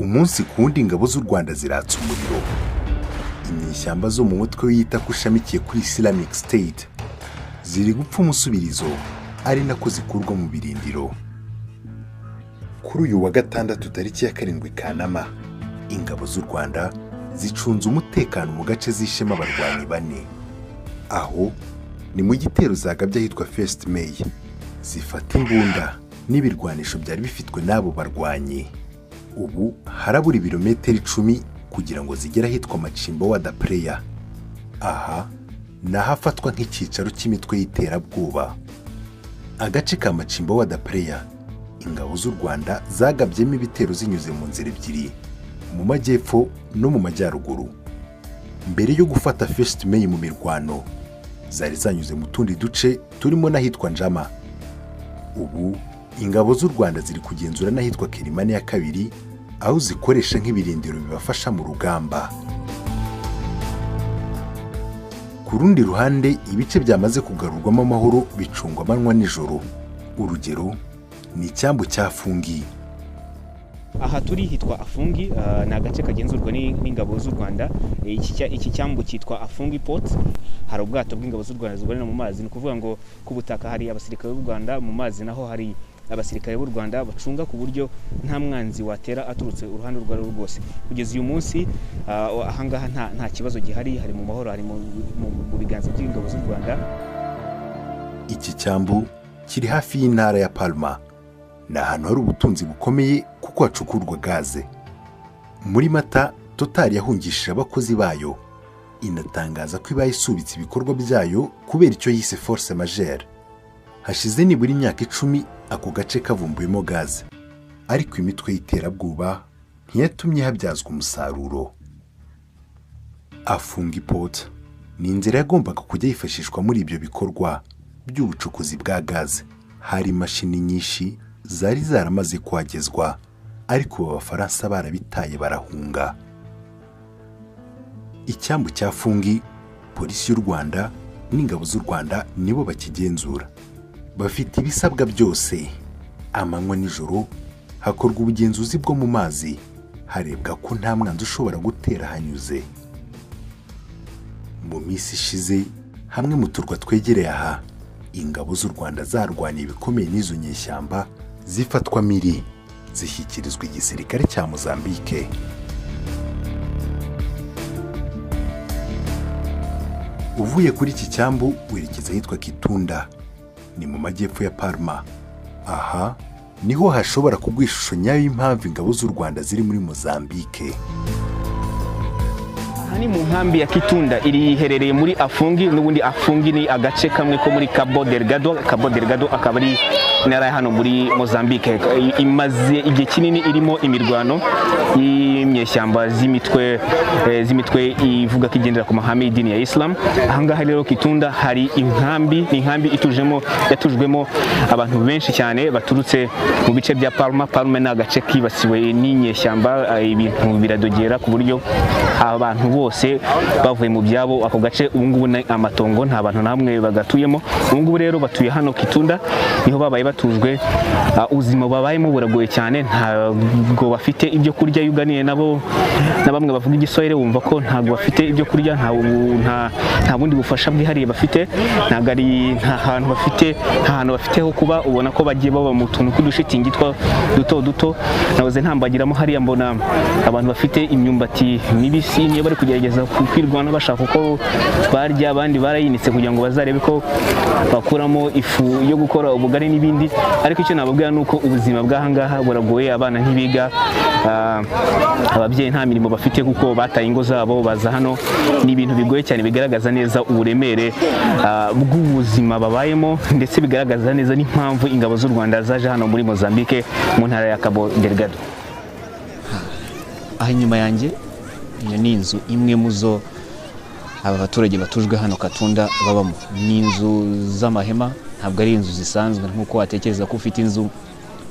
Umunsi ku wundi ingabo z'u Rwanda ziratsa umuriro. Inyeshyamba zo mu mutwe wiyita ko ushamikiye kuri Islamic State ziri gupfa umusubirizo, ari nako zikurwa mu birindiro. Kuri uyu wa gatandatu tariki ya 7 Kanama, ingabo z'u Rwanda zicunze umutekano mu gace zishema abarwanyi bane. Aho ni mu gitero zagabye ahitwa First May, zifata imbunda n'ibirwanisho byari bifitwe n'abo barwanyi. Ubu harabura ibirometero 10 kugira ngo zigere ahitwa Machimbo wa Dapreya. Aha ni ahafatwa nk'icyicaro cy'imitwe y'iterabwoba. Agace ka Machimbo wa Dapreya, ingabo z'u Rwanda zagabyemo ibitero zinyuze mu nzira ebyiri, mu majyepfo no mu majyaruguru. Mbere yo gufata First May mu mirwano, zari zanyuze mu tundi duce turimo n'ahitwa Njama. Ubu ingabo z'u Rwanda ziri kugenzura n'ahitwa Kilimani ya 2, aho zikoresha nk'ibirindiro bibafasha mu rugamba. Ku rundi ruhande, ibice byamaze kugarurwamo amahoro bicungwa amanywa nijoro. Urugero ni icyambu cya Fungi. Aha turi hitwa Afungi, ni agace kagenzurwa n'ingabo z'u Rwanda. Iki cyambu cyitwa Afungi Port. Hari ubwato bw'ingabo z'u Rwanda zirwanira mu mazi, ni ukuvuga ngo ku butaka hari abasirikare b'u Rwanda, mu mazi naho hari abasirikare b'u Rwanda bacunga ku buryo nta mwanzi watera aturutse uruhande urwo ari rwo rwose. Kugeza uyu munsi ahangaha nta kibazo gihari, hari mu mahoro, hari mu biganza by'ingabo z'u Rwanda. Iki cyambu kiri hafi y'intara ya Palma. Ni ahantu hari ubutunzi bukomeye kuko hacukurwa gaze. Muri Mata, Total yahungishije abakozi bayo, inatangaza ko ibaye isubitse ibikorwa byayo kubera icyo yise force majeure. Hashize nibura imyaka 10 ako gace kavumbuyemo gaze, ariko imitwe y'iterabwoba ntiyatumye habyazwa umusaruro. Afungi Port ni inzira yagombaga kujya yifashishwa muri ibyo bikorwa by'ubucukuzi bwa gaze. Hari imashini nyinshi zari zaramaze kuhagezwa, ariko Abafaransa barabitaye barahunga. Icyambu cya Fungi, polisi y'u Rwanda n'ingabo z'u Rwanda nibo bakigenzura. Bafite ibisabwa byose. Amanywa nijoro hakorwa ubugenzuzi bwo mu mazi, harebwa ko nta mwanzi ushobora gutera hanyuze. Mu minsi ishize, hamwe mu turwa twegereye aha, ingabo z'u Rwanda zarwaniye ibikomeye n'izo nyeshyamba, zifatwa miri, zishyikirizwa igisirikare cya Mozambique. Uvuye kuri iki cyambu werekeza ahitwa Kitunda, ni mu majyepfo ya Palma. Aha niho hashobora kugwa ishusho nyayo y'impamvu ingabo z'u Rwanda ziri muri Mozambique. Aha ni mu nkambi ya Kitunda, iriherereye muri Afungi. N'ubundi Afungi ni agace kamwe ko muri Cabo Delgado. Cabo Delgado akaba ari intara hano muri Mozambique. Imaze igihe kinini irimo imirwano y'imyeshyamba z'imitwe ivuga ko igendera ku mahame y'idini ya Islam. Ahangaha rero Kitunda hari inkambi, ni inkambi yatujwemo abantu benshi cyane baturutse mu bice bya Palma. Palma ni agace kibasiwe n'inyeshyamba, ibintu biradogera ku buryo abantu bose bavuye mu byabo. Ako gace ubu ngubu ni amatongo, nta bantu namwe bagatuyemo. Ubu ngubu rero batuye hano Kitunda, niho babaye batujwe. Ubuzima babayemo buragoye cyane, ntabwo bafite ibyo kurya. Yuganiye nabo na bamwe bavuga igiswahili, wumva ko ntabwo bafite ibyo kurya, nta bundi bufasha bwihariye bafite, ntabwo ari nta hantu bafite, nta hantu bafite ho kuba. Ubona ko bagiye baba mu tuntu tw'udushitingi twa duto duto. Nahoze ntambagiramo hariya mbona abantu bafite imyumbati mibisi, niyo bari kugerageza kwirwana bashaka uko barya, abandi barayinitse kugira ngo bazarebe ko bakuramo ifu yo gukora ubugari n'ibindi. Ariko icyo nababwira nuko ubuzima bw'ahangaha buragoye, abana ntibiga, ababyeyi nta mirimo bafite kuko bataye ingo zabo baza hano. Ni ibintu bigoye cyane, bigaragaza neza uburemere bw'ubuzima babayemo, ndetse bigaragaza neza n'impamvu ingabo z'u Rwanda zaje hano muri Mozambique mu ntara ya Cabo Delgado. Aha inyuma yanjye iyo ni inzu imwe mu zo aba baturage batujwe hano Katunda babamo. Ni inzu z'amahema, ntabwo ari inzu zisanzwe nk'uko watekereza ko ufite inzu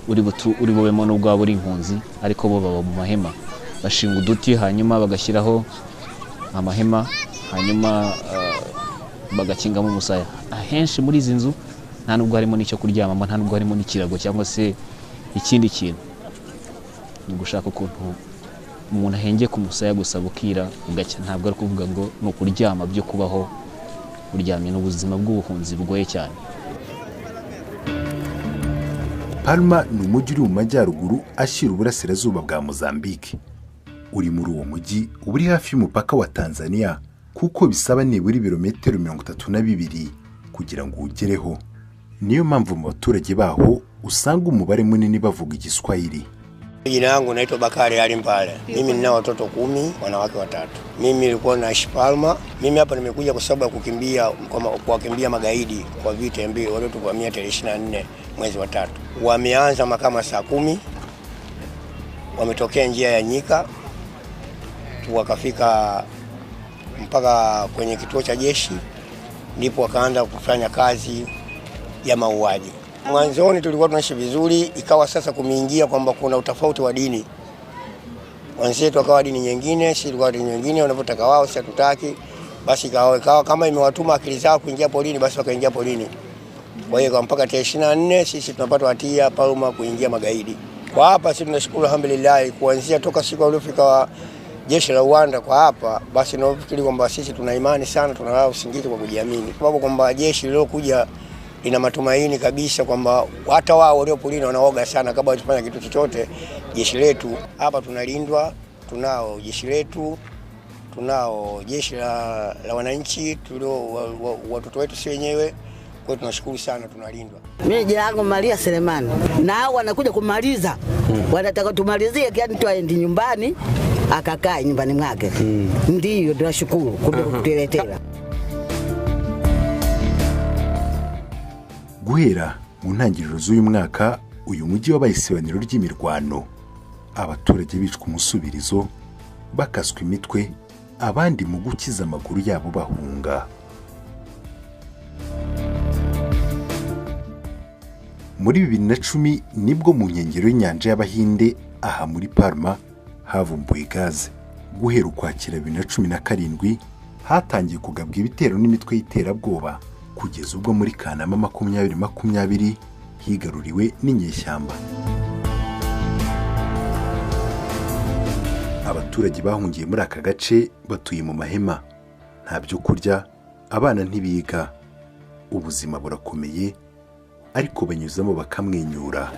uri bubemo n'ubwo waba uri impunzi, ariko bo baba mu mahema. Bashinga uduti hanyuma bagashyiraho amahema, hanyuma bagakingamo umusaya. Ahenshi muri izi nzu nta nubwo harimo n'icyo kuryamamo, nta nubwo harimo n'ikirago cyangwa se ikindi kintu. Ni ugushaka ukuntu Umuntu ahengeka umusaya gusa bukira ugacya, ntabwo ari kuvuga ngo ni ukuryama byo kubaho uryamye. N'ubuzima bw'ubuhunzi bugoye cyane. Palma ni umujyi uri mu majyaruguru ashyira uburasirazuba bwa Mozambique. Uri muri uwo mujyi uba uri hafi y'umupaka wa Tanzania, kuko bisaba nibura ibirometero 32 kugira ngo uwugereho. Niyo mpamvu mu baturage baho usanga umubare munini bavuga Igiswahili. Jina langu naitwa Bakari Ali Mpale. Mimi nina watoto 10, wanawake 3. Mimi nilikuwa naishi Palma. Mimi hapa nimekuja kwa sababu ya kukimbia kuwakimbia magaidi kwa vita mbili waliotuvamia tarehe 24 mwezi wa 3. Wameanza makama saa 10. Wametokea njia ya nyika wakafika mpaka kwenye kituo cha jeshi, ndipo wakaanza kufanya kazi ya mauaji. Mwanzoni tulikuwa tunaishi vizuri, ikawa sasa kumeingia kwamba kuna utofauti wa dini. Wenzetu wakawa dini nyingine, sisi tulikuwa dini nyingine, wanapotaka wao sisi hatutaki. Basi ikawa kama imewatuma akili zao kuingia polini, basi wakaingia polini. Kwa hiyo mpaka tarehe 24 sisi tunapata hatia Palma kuingia magaidi. Kwa hapa sisi tunashukuru alhamdulillah, kuanzia toka siku waliofika jeshi la Rwanda kwa hapa, basi nafikiri kwamba sisi tuna imani sana, tunalala usingizi kwa kujiamini. Sababu kwamba jeshi lilokuja lina matumaini kabisa kwamba hata wao walio polini wanaoga sana kabla hawajafanya kitu chochote. Jeshi letu hapa tunalindwa, tunao jeshi letu, tunao jeshi la wananchi, tulio watoto wetu si wenyewe. Kwa hiyo tunashukuru sana, tunalindwa. Mimi jina langu Maria Selemani, na hao wanakuja kumaliza. Wanataka tumalizie kiani tuaende nyumbani, akakae nyumbani mwake. Ndiyo tunashukuru kutuletea. Guhera mu ntangiriro z'uyu mwaka, uyu mujyi wabaye isibaniro ry'imirwano. Abaturage bicwa umusubirizo, bakaswa imitwe, abandi mu gukiza amaguru yabo bahunga. Muri 2010 nibwo mu nkengero y'inyanja y'Abahinde aha muri Palma havumbuwe gaze. Guhera ukwakira 2017 hatangiye kugabwa ibitero n'imitwe y'iterabwoba, kugeza ubwo muri Kanama 2020 higaruriwe n'inyeshyamba. Abaturage bahungiye muri aka gace batuye mu mahema, nta byo kurya, abana ntibiga, ubuzima burakomeye, ariko banyuzamo bakamwenyura.